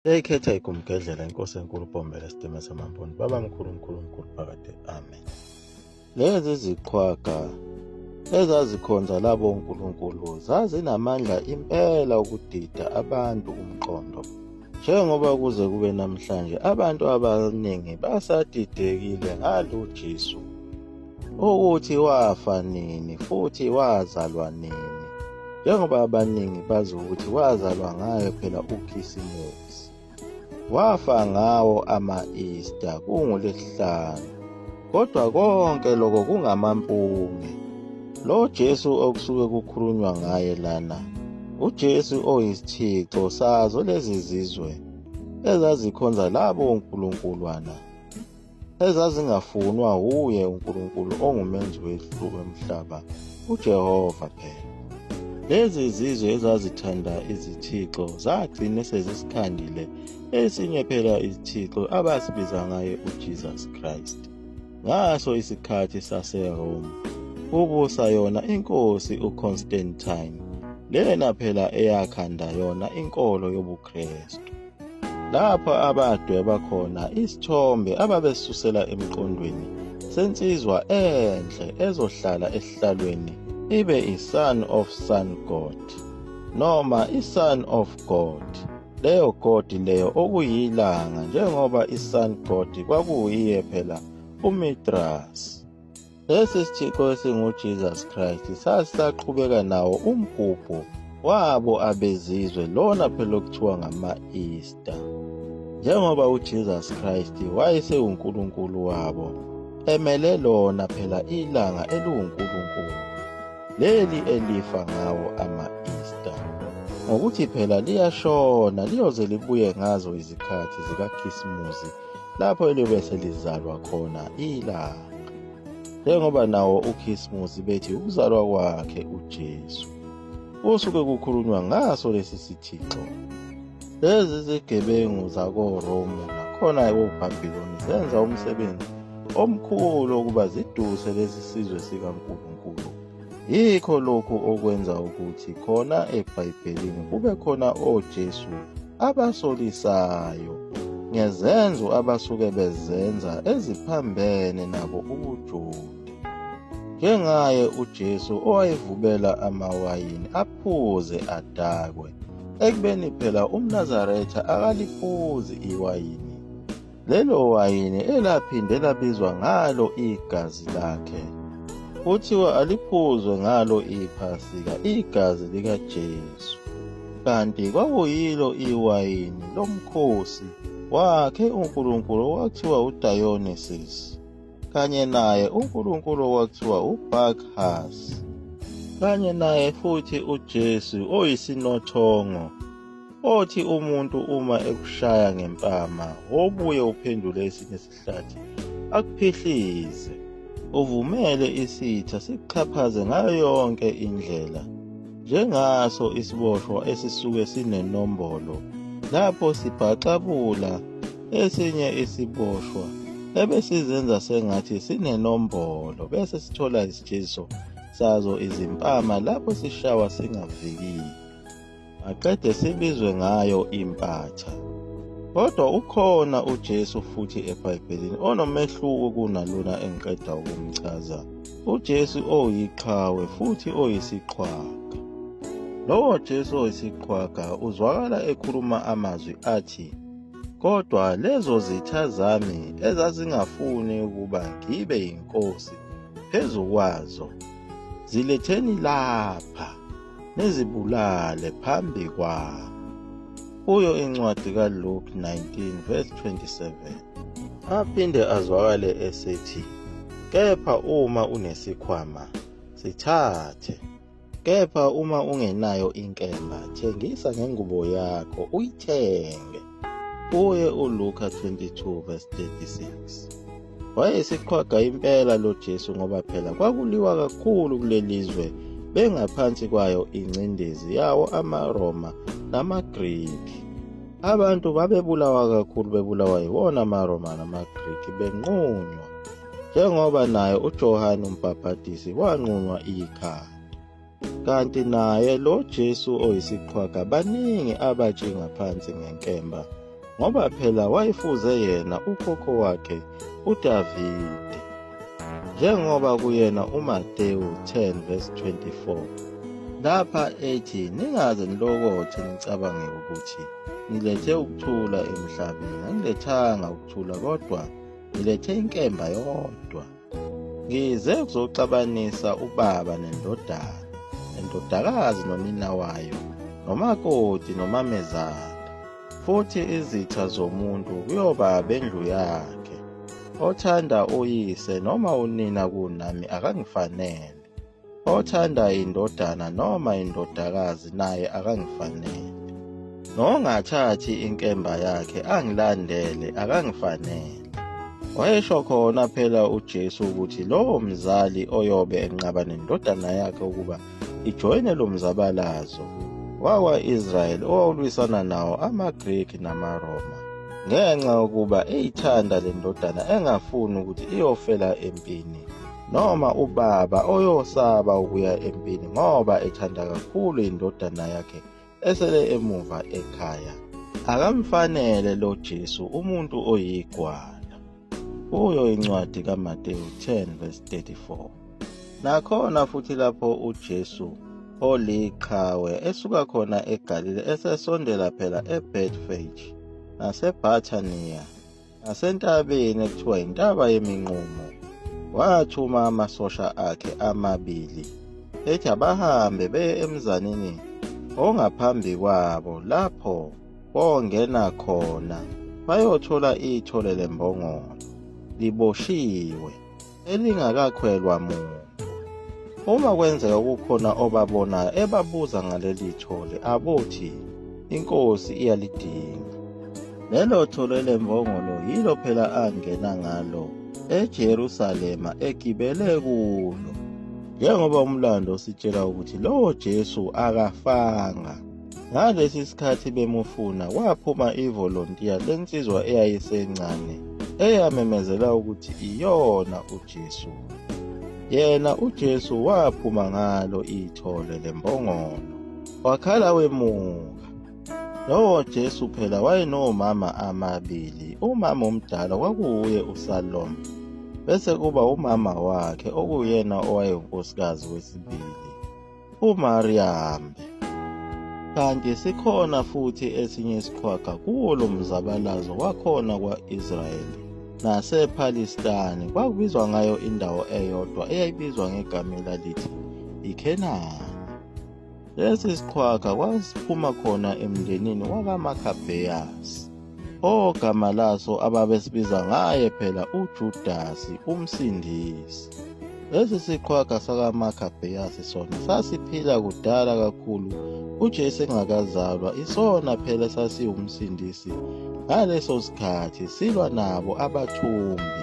Eyikhetha igumgedlela inkosi enkulu Bhombela Sidima samaMpondo baba mkhulu mkhulu mkhulu phakade amen. Lezi ziqhwaga ezazikhonza labo nkulunkulu zazinamandla impela ukudida abantu umqondo njengoba kuze kube namhlanje abantu abaningi basadidekile ngalo Jesu ukuthi wafa nini futhi wazalwa nini njengoba abaningi bazi ukuthi wazalwa ngayo phela uKhisimusi wafa ngawo ama-Easter kunguLwesihlanu kodwa konke lokho kungamampunge lo Jesu okusuke kukhulunywa ngaye lana uJesu oyisithixo sazo lezi zizwe ezazikhonza labo onkulunkulwana ezazingafunwa wuye uNkulunkulu ongumenzi wethu wemhlaba uJehova phela. Lezi zizwe ezazithanda izithixo zagcine sezisikhandile esinye phela isithixo abasibiza ngaye uJesus Christ. Ngaso isikhathi saseRome kubusa yona inkosi uConstantine lena phela eyakhanda yona inkolo yobuKristu. Lapho abadweba khona isithombe ababesusela emqondweni sensizwa enhle ezohlala esihlalweni ibe i-son of sun god noma i-son of god leyo god leyo okuyilanga njengoba i-sun god kwakuyiye phela uMithras. Lesi sithixo esinguJesus Christ sasisaqhubeka nawo umgubho wabo abezizwe lona phela okuthiwa ngama-Easter. Njengoba uJesus Christ wayesewuNkulunkulu wabo, emele lona phela ilanga eliwuNkulunkulu, leli elifa ngawo ama-Easter. Ngokuthi phela liyashona liyoze libuye ngazo izikhathi zikaKhisimuzi lapho eliyobe selizalwa khona ilanga. Njengoba nawo uKhisimusi bethi ukuzalwa kwakhe uJesu kusuke kukhulunywa ngaso lesi sithixo. Lezi zigebengu zakoRomu nakhona koBhabhiloni zenza umsebenzi omkhulu ukuba ziduse lesi sizwe sikaNkulunkulu. Yikho lokhu okwenza ukuthi khona eBhayibhelini kube khona oJesu abasolisayo ngezenzo abasuke bezenza eziphambene nabo ubuJuda. Njengaye uJesu owayevubela amawayini aphuze adakwe, ekubeni phela umNazaretha akaliphuzi iwayini. Lelo wayini elaphinde labizwa ngalo igazi lakhe. Kuthiwa aliphuzwe ngalo iPhasika igazi likaJesu. Kanti kwakuyilo iwayini lomkhosi wakhe uNkulunkulu okwakuthiwa uDionysus kanye naye uNkulunkulu okwakuthiwa uBacchus kanye naye futhi uJesu oyisinothongo Othi umuntu uma ekushaya ngempama wobuye uphendule esinye isihlathi akuphihlize, uvumele isitha sikuxhaphaze ngayo yonke indlela njengaso isiboshwa esisuke sinenombolo lapho sibhaxabula esinye isiboshwa ebesizenza sengathi sinenombolo bese sithola isijeziso sazo izimpama lapho sishawa singavikile. Maqede sibizwe ngayo impatha. Kodwa ukhona uJesu futhi eBhayibhelini onomehluko kunalona engiqeda ukumchaza. UJesu oyiqhawe futhi oyisiqhwaga. Lowo Jesu oyisiqhwaga uzwakala ekhuluma amazwi athi, Kodwa lezo zitha zami ezazingafuni ukuba ngibe yinkosi phezu kwazo, ziletheni lapha nizibulale phambi kwami. Kuyo incwadi kaLuke 19 verse 27. Aphinde azwakale esethi, Kepha uma unesikhwama, sithathe. Kepha uma ungenayo inkemba, thengisa ngengubo yakho uyithenge. Kuye uLuka 22 verse 36. Wayesiqhwaga impela lo Jesu ngoba phela kwakuliwa kakhulu kuleli zwe bengaphansi kwayo ingcindezi yawo amaRoma namaGriki. Abantu babebulawa kakhulu bebulawa yiwona amaRoma namaGriki benqunywa njengoba naye uJohane uMbhabhadisi wanqunywa ikhanda. Kanti naye lo Jesu oyisiqhwaga baningi abatshinga phansi ngenkemba. ngoba phela wayefuze yena ukhokho wakhe uDavide. Njengoba kuyena uMateyu 10 verse 24 lapha ethi ningaze nilokothe nicabange ukuthi ngilethe ukuthula emhlabeni, angilethanga ukuthula kodwa ngilethe inkemba yodwa. Ngize ukuzoxabanisa ubaba nendodana, nendodakazi nonina wayo, nomakoti nomamezala. Futhi izitha zomuntu kuyoba abendlu yakhe. Othanda uyise noma unina kunami akangifanele. Othanda indodana noma indodakazi naye akangifanele. Nongathathi inkemba yakhe angilandele akangifanele. Wayesho khona phela uJesu ukuthi lowo mzali oyobe enqaba nendodana yakhe ukuba ijoyine lo mzabalazo wakwa-Israyeli owawulwisana nawo amaGreki namaRoma ngenxa yokuba eyithanda le ndodana engafuni ukuthi iyofela empini noma ubaba oyosaba ukuya empini ngoba ethanda kakhulu indodana yakhe esele emuva ekhaya. Akamfanele lo Jesu umuntu oyigwala. Kuyo incwadi kaMateyu 10 verse 34. Nakhona futhi lapho uJesu oliqhawe esuka khona eGalile esesondela phela eBethphage naseBhathaniya Ngasentabeni ekuthiwa yintaba yeminqumo, wathuma amasosha akhe amabili ethi abahambe beye emzanini ongaphambi kwabo lapho bongena khona bayothola ithole lembongolo liboshiwe elingakakhwelwa muntu. Uma kwenzeka kukhona obabonayo ebabuza ngaleli thole abothi inkosi iyalidinga. Lelo thole lembongolo yilo phela angena ngalo eJerusalema egibele kulo. Njengoba umlando usitshela ukuthi lowo Jesu akafanga. Ngalesi sikhathi bemufuna kwaphuma ivolontiya lensizwa eyayisencane eyamemezela ukuthi iyona uJesu. Yena uJesu waphuma ngalo ithole lembongolo wakhala wemuka. Lowo Jesu phela wayenomama amabili, umama omdala kwakuwuye uSalome, bese kuba umama wakhe okuyena owayengunkosikazi wesibili. uMariambe. Kanti sikhona futhi esinye isiqhwaga kuwo lo mzabalazo wakhona kwa-Israyeli nasePhalistani kwakubizwa ngayo indawo eyodwa eyayibizwa ngegama elalithi iKhenani. Lesi siqhwaga kwasiphuma khona emndenini wakaMakhabheyasi. Ogama laso ababesibiza ngaye phela uJudasi umsindisi. Lesi siqhwaga sakaMakhabheyasi sona sasiphila kudala kakhulu uJesu engakazalwa, isona phela sasiwumsindisi ngaleso sikhathi silwa nabo abathumbi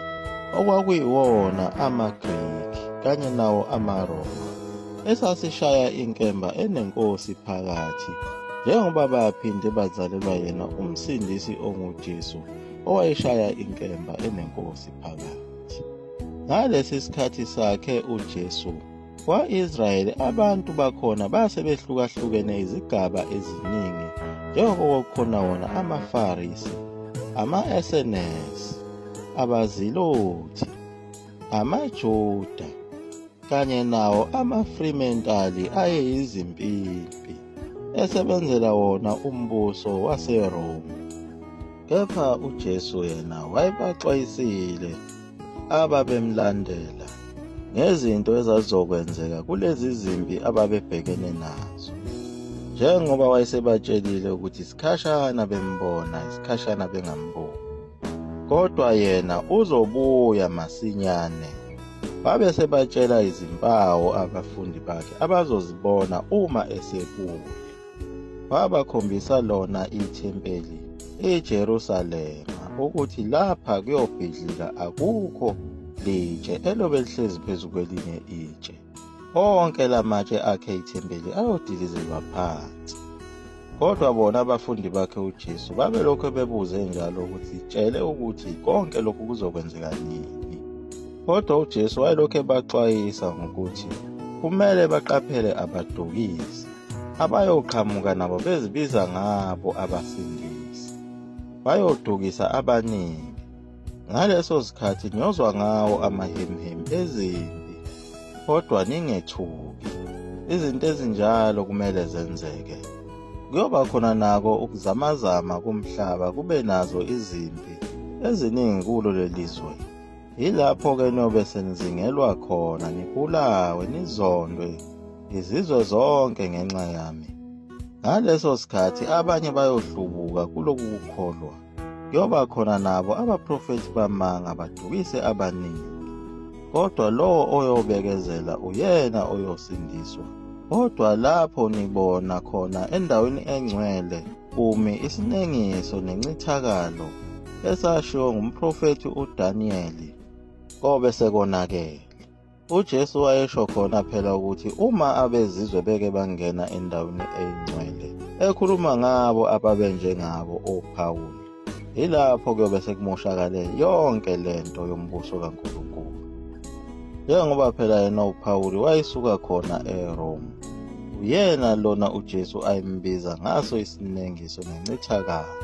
okwakuyiwona amaGreki kanye nawo amaRoma esasishaya inkemba enenkosi phakathi njengoba baphinde bazalelwa yena umsindisi onguJesu owayeshaya inkemba enenkosi phakathi. Ngalesi sikhathi sakhe uJesu kwa-Israyeli abantu bakhona base behlukahlukene izigaba eziningi njengoba kwakukhona wona amaFarisi, ama-SNS, abazilothi, amaJuda kanye nawo amaFreementali ayeyizimpimpi esebenzela wona umbuso waseRoma. Kepha uJesu yena wayebaxwayisile ababemlandela ngezinto ezazizokwenzeka kulezi zimpi ababebhekene nazo. Njengoba wayesebatshelile ukuthi isikhashana bembona, isikhashana bengamboni. Kodwa yena uzobuya masinyane. Babe sebatshela izimpawu abafundi bakhe abazozibona uma esebuya. Wabakhombisa lona ithempeli eJerusalema ukuthi lapha kuyobhidlika akukho litshe elobe lihlezi phezu kwelinye itshe. Onke lamatshe akhe ithempeli ayodilizelwa phansi. Kodwa bona abafundi bakhe uJesu babelokhu bebuze njalo ukuthi tshele ukuthi konke lokhu kuzokwenzeka nini. Kodwa uJesu wayelokhu ebaxwayisa ngokuthi kumele baqaphele abadukisi abayoqhamuka nabo bezibiza ngabo abasindisi. Bayodukisa abaningi. Ngaleso sikhathi niyozwa ngawo amahemuhemu ezimpi, kodwa ningethuki. Izinto ezinjalo kumele zenzeke. Kuyoba khona nako ukuzamazama komhlaba kube nazo izimpi eziningi kulo leli zwe. Yilapho-ke niyobe senizingelwa khona, nibulawe, nizondwe izizwe zonke ngenxa yami. Ngaleso sikhathi abanye bayohlubuka kuloku kukholwa. Kuyoba khona nabo abaprofethi bamanga badukise abaningi. Kodwa lowo oyobekezela uyena oyosindiswa. Kodwa lapho nibona khona endaweni engcwele kumi isinengiso nencithakalo esashiwo ngumprofethi uDaniyeli, kobe sekonakele. UJesu wayesho khona phela ukuthi uma abezizwe beke bangena endaweni eyingcwele, ekhuluma ngabo ababenjengabo oPhawuli, yilapho kuyobe sekumoshakale yonke lento yombuso kaNkulunkulu. Njengoba phela yena uPhawuli wayesuka khona eRome, uyena lona uJesu ayembiza ngaso isinengiso nencithakalo.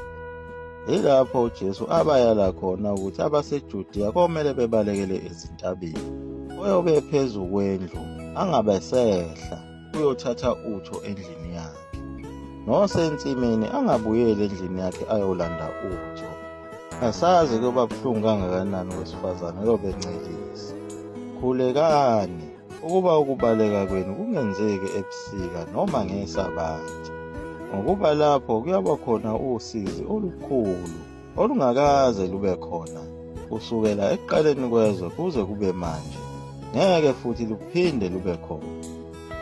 Yilapho uJesu abayala khona ukuthi abaseJudiya komele bebalekele ezintabeni. Oyobe phezu kwendlu angabe sehla uyothatha utho endlini yakhe. Nosensimini angabuyeli endlini yakhe ayolanda utho. Asazi kuyoba buhlungu kangakanani wesifazane oyobe encelisa. Khulekani ukuba ukubaleka kwenu kungenzeki ebusika noma ngeSabatha, ngokuba lapho kuyaba khona usizi olukhulu olungakaze lube khona kusukela ekuqaleni kwezwe kuze kube manje, ngeke futhi luphinde lube khona.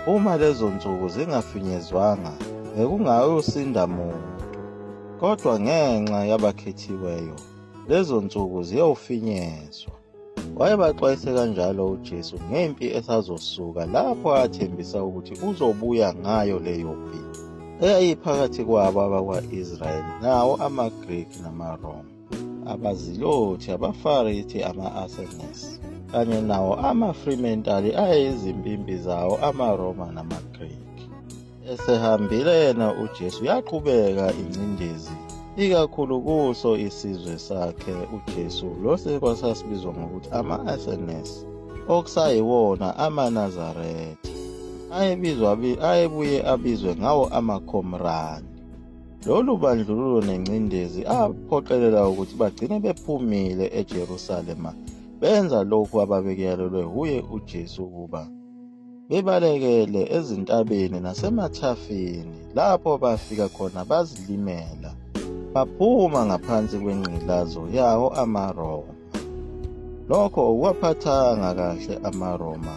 Uma lezo nsuku zingafinyezwanga, bekungayosinda muntu, kodwa ngenxa yabakhethiweyo lezo nsuku ziyofinyezwa. Wayebaxwayise kanjalo uJesu ngempi esazosuka lapho athembisa ukuthi uzobuya ngayo leyo mpi eyayiphakathi kwabo abakwa-Israyeli nawo amaGreki namaRoma, abaZilothi, abaFarisi, ama-Asenes kanye nawo amaFrimentali ayeyizimpimpi zawo amaRoma namaGreki. Esehambile yena uJesu yaqhubeka ingcindezi ikakhulu kuso isizwe sakhe uJesu lo sekwasasibizwa ngokuthi ama-SNS okusayiwona amaNazaretha ayebizwa ayebuye abizwe ngawo amaKhomrani. Lolu bandlululo nengcindezi aphoqelela ukuthi bagcine bephumile eJerusalema benza lokhu ababekuyalelwe wuye uJesu ukuba Bebalekele ezintabeni nasemathafeni lapho bafika khona bazilimela, baphuma ngaphansi kwengqilazo yawo amaRoma. Lokho akuwaphathanga kahle amaRoma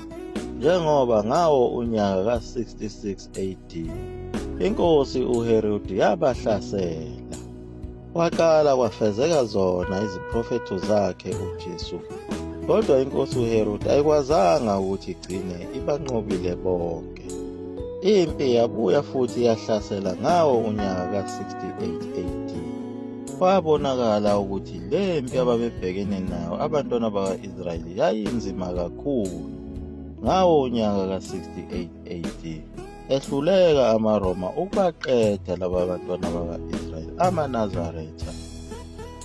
njengoba ngawo unyaka ka-66 AD inkosi uHerodi yabahlasela. Kwaqala kwafezeka zona iziprofetho zakhe uJesu. Kodwa inkosi uHerode ayikwazanga ukuthi igcine ibanqobile bonke. Impi yabuya futhi yahlasela ngawo unyaka ka-68 AD. Kwabonakala ukuthi le mpi ababebhekene nayo abantwana baka-Israyeli yayinzima kakhulu. Ngawo unyaka ka-68 AD, Ehluleka amaRoma ukubaqeda laba bantwana baka-Israyeli, amaNazaretha.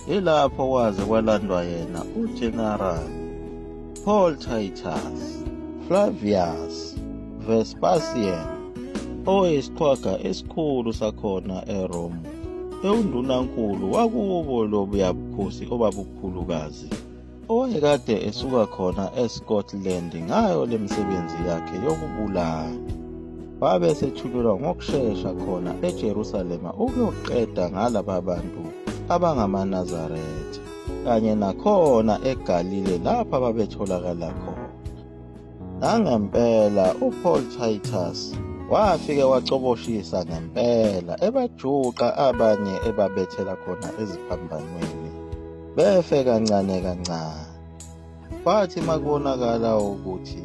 Yilapho kwaze kwalandwa yena uGeneral Paul Titus Flavius Vespasian owayesiqhwaga esikhulu sakhona eRome, ewundunankulu wakubo lobuya bukhosi obabukhulukazi. Owayekade esuka khona eScotland ngayo lemisebenzi yakhe yokubulala. Wabe esethulelwa ngokushesha khona eJerusalema ukuyoqeda ngalaba bantu abangamaNazaretha kanye nakhona eGalile lapho ababetholakala khona. Nangempela uPaul Titus wafike wacoboshisa ngempela ebajuqa abanye ebabethela khona eziphambanweni befe kancane kancane. Kwathi makubonakala ukuthi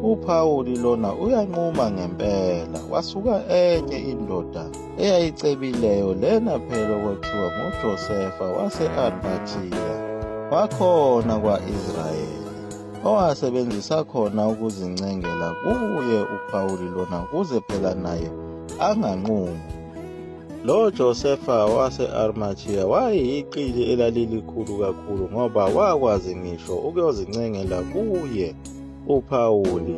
uPhawuli lona uyanquma ngempela, wasuka enye indoda eyayicebileyo lena phela okwakuthiwa nguJosefa wase-Arimathiya wakhona kwa-Israyeli. Owasebenzisa khona ukuzincengela kuye uPawuli lona ukuze phela naye anganqumi. Lo Josefa wase-Arimathiya wayeyiqili elalilikhulu kakhulu ngoba wakwazi ngisho ukuyozincengela kuye uPhawuli.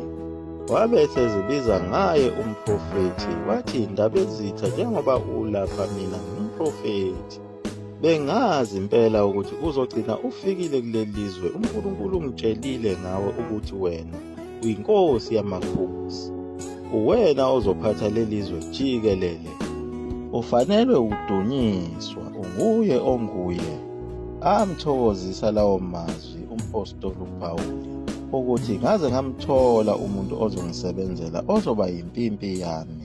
Wabe esezibiza ngaye umprofethi, wathi, Ndabezitha, njengoba ulapha mina ngingumprofethi. Bengazi impela ukuthi uzogcina ufikile kuleli lizwe. UNkulunkulu ungitshelile ngawe ukuthi wena uyinkosi yamakhosi. Uwena ozophatha leli zwe jikelele. Ufanelwe ukudunyiswa, unguye onguye. Amthokozisa lawo mazwi umphostoli uPawuli ukuthi ngaze ngamthola umuntu ozongisebenzela ozoba yimpimpi yami.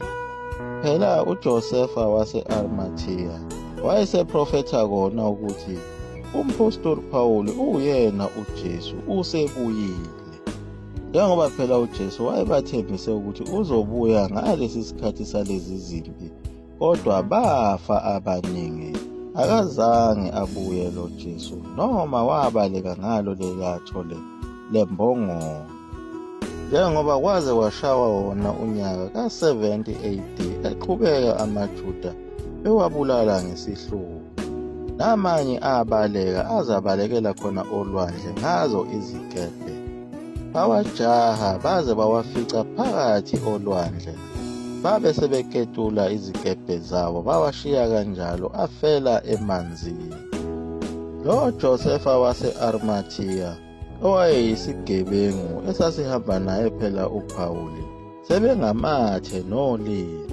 Phela uJosefa wase-Arimathiya wayeseprofetha kona ukuthi umphostoli Pawuli uwuyena uJesu usebuyile. Njengoba phela uJesu wayebathembise ukuthi uzobuya ngalesi sikhathi salezi zimpi, kodwa bafa abaningi. Akazange abuye lo Jesu noma wabaleka ngalo leliya thole lembongolo. Njengoba kwaze kwashawa wona unyaka ka-70 AD eqhubeka amaJuda bewabulala ngesihluku. Namanye abaleka azabalekela khona olwandle ngazo izikebhe. Bawajaha baze bawafica phakathi olwandle. Babe sebeketula izikebhe zabo bawashiya kanjalo afela emanzini. Lo Josefa wase-Arimathiya owayeyisigebengu esasihamba naye phela uPhawuli sebengamathe nolimi.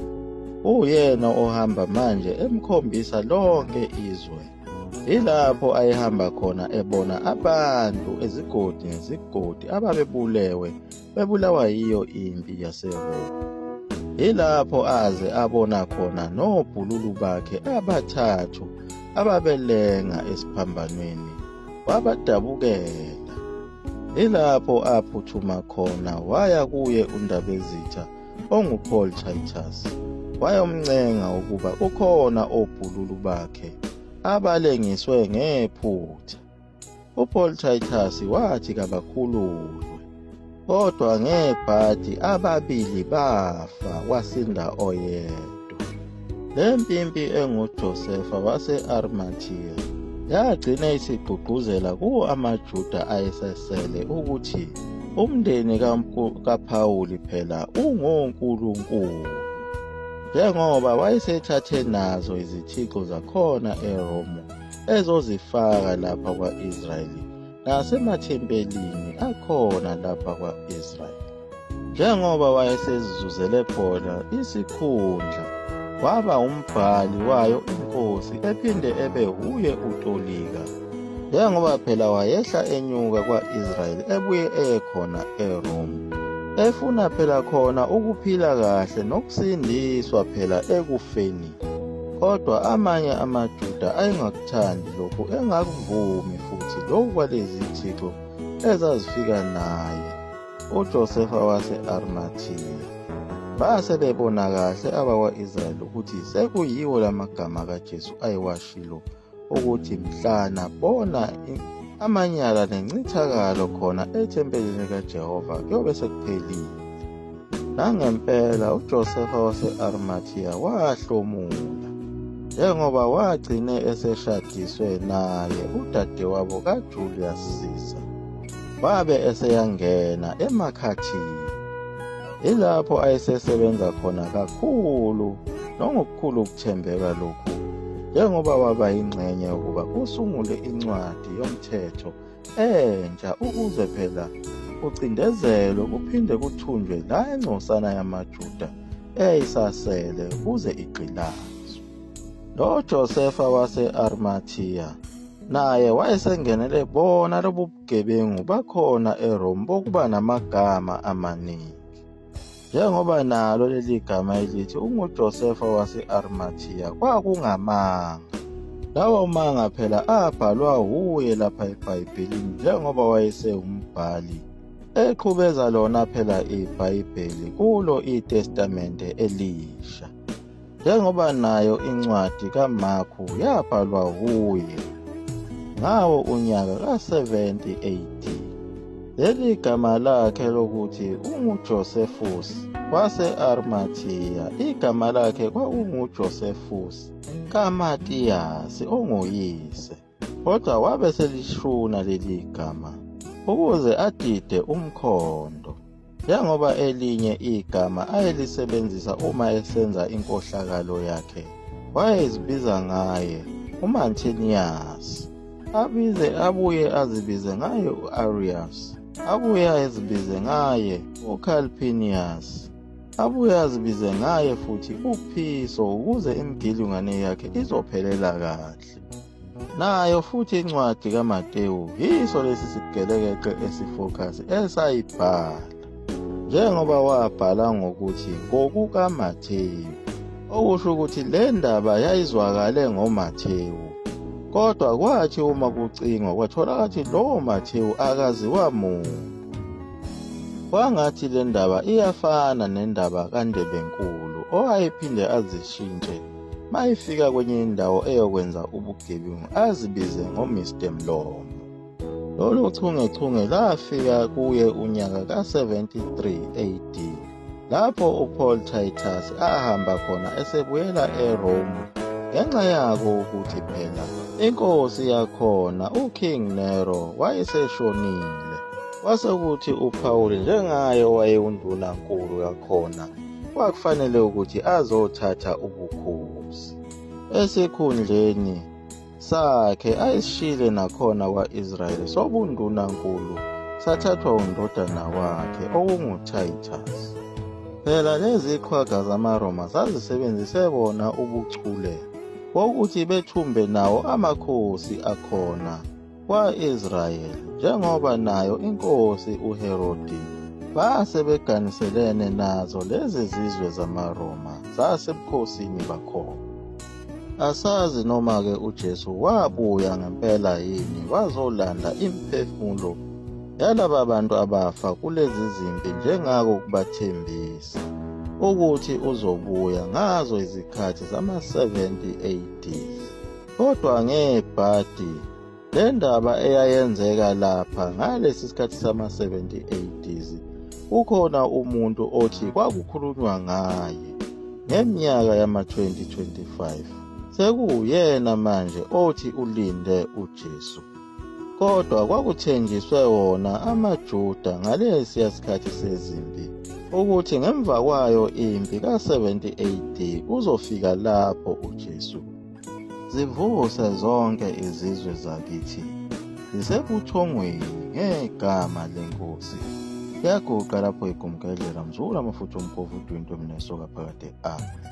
Uyena ohamba manje emkhombisa lonke izwe. Yilapho ayehamba khona ebona abantu ezigodi ngezigodi ababebulewe bebulawa yiyo impi yaseRoma. Yilapho aze abona khona nobhululu bakhe abathathu ababelenga esiphambanweni wabadabukela. Yilapho aphuthuma khona waya kuye uNdabezitha onguPaul Titus wayomncenga ukuba kukhona obhululu bakhe abalengiswe ngephutha. UPaul Titus wathi kabakhululwe kodwa ngebhadi ababili bafa kwasinda oyedwa. Le mpimpi enguJosefa wase-Arimathiya yagcina isigqugquzela kuwo amaJuda ayesesele ukuthi umndeni kaPhawuli phela ungonkulunkulu, njengoba wayesethathe nazo izithixo zakhona eRoma ezozifaka lapha kwa-Israyeli nasemathempelini akhona lapha kwa-Israyeli. Njengoba wayesezizuzele khona isikhundla, waba umbhali wayo inkosi ephinde ebe wuye utolika. Njengoba phela wayehla enyuka kwa-Israyeli ebuye eye khona eRome, efuna phela khona ukuphila kahle nokusindiswa phela ekufeni. Kodwa amanye amaJuda ayengakuthandi lokhu engakuvumi futhi lokhu kwalezi thixo ezazifika naye. uJosefa wase-Arimathiya. Base bebona kahle abakwa-Israyeli ukuthi sekuyiwo lamagama kaJesu ayewashilo ukuthi mhlana bona amanyala nencithakalo khona ethempelini likaJehova kuyobe sekuphelile. Nangempela uJosefa wase-Arimathiya wahlomula njengoba wagcine eseshadiswe naye udadewabo kaJulius Caesar. Wabe eseyangena emakhathini. Yilapho ayesesebenza khona kakhulu nongokukhulu ukuthembeka lokhu njengoba waba yingxenye yokuba kusungulwe incwadi yomthetho entsha ukuze phela kucindezelwe kuphinde kuthunjwe la engcosana yamaJuda eyayisasele kuze igqilazwe. Lo Josefa wase-Arimathiya naye wayesengenele bona lobu bugebengu bakhona eRome bokuba namagama amaningi. Njengoba nalo leli gama elithi unguJosefa wase-Arimathiya kwakungamanga. Lawo manga phela abhalwa wuye lapha eBhayibhelini njengoba wayesewumbhali eqhubeza lona phela iBhayibheli kulo iTestamente Elisha. Njengoba nayo incwadi kaMarku yabhalwa wuye ngawo unyaka ka-70 AD. Leli gama lakhe lokuthi unguJosephus wase-Arimathiya igama lakhe kwakunguJosefus kaMatiyasi onguyise. Kodwa wabe selishuna leli gama ukuze adide umkhondo, njengoba elinye igama ayelisebenzisa uma esenza inkohlakalo yakhe wayezibiza ngaye uMantinius, abize abuye azibize ngaye u-Arius, abuye azibize ngaye uCalpinius, abuye azibize ngaye futhi uPhiso ukuze imigilingwane yakhe izophelela kahle. Nayo futhi incwadi kaMatewu yiso lesi sigelekeqe esifocus esayibhala. Njengoba wabhala ngokuthi ngokukaMathewu, okusho ukuthi le ndaba yayizwakale ngoMathewu. Kodwa kwathi uma kucingwa kwatholakala ukuthi lowo Mathewu akaziwa muntu. Kwangathi le ndaba iyafana nendaba kaNdebenkulu owayephinde azishintshe mayifika kwenye indawo eyokwenza ubugebengu azibize ngoMr Mlomo. Lolu chungechunge lafika kuye unyaka ka-73 AD lapho uPaul Titus ahamba khona esebuyela eRome ngenxa yako ukuthi phela inkosi yakhona uKing Nero wayeseshonile. Kwase kuthi uPawuli njengaye owayewundunankulu yakhona kwakufanele ukuthi azothatha ubukhosi esikhundleni sakhe ayesishile nakhona kwa-Israyeli sobundunankulu sathathwa undodana wakhe okunguTitus. Phela lezi qhwaga zamaRoma zazisebenzise bona ubuchule bokuthi bethumbe nawo amakhosi akhona kwa-Israyeli njengoba nayo inkosi uHerodi base beganiselene nazo lezi zizwe zamaRoma zasebukhosini bakhona. Asazi noma-ke uJesu wabuya ngempela yini wazolanda imiphefumulo yalaba bantu abafa kulezi zimpi njengako kubathembisa ukuthi uzobuya ngazo izikhathi zama-70 AD. Kodwa ngebhadi le ndaba eyayenzeka lapha ngalesi sikhathi sama-70 ADs kukhona umuntu othi kwakukhulunywa ngaye ngeminyaka yama-2025 sekuwuyena manje othi ulinde uJesu kodwa kwakuthenjiswe wona amaJuda ngalesiya sikhathi sezimpi ukuthi ngemva kwayo impi ka-70 AD uzofika lapho uJesu. Zivuse zonke izizwe zakithi zisebuthongweni ngegama lenkosi. Yaguqa lapho igumgedlela mzukulu amafutha umkhovu udwinto mina soka phakade. Amen.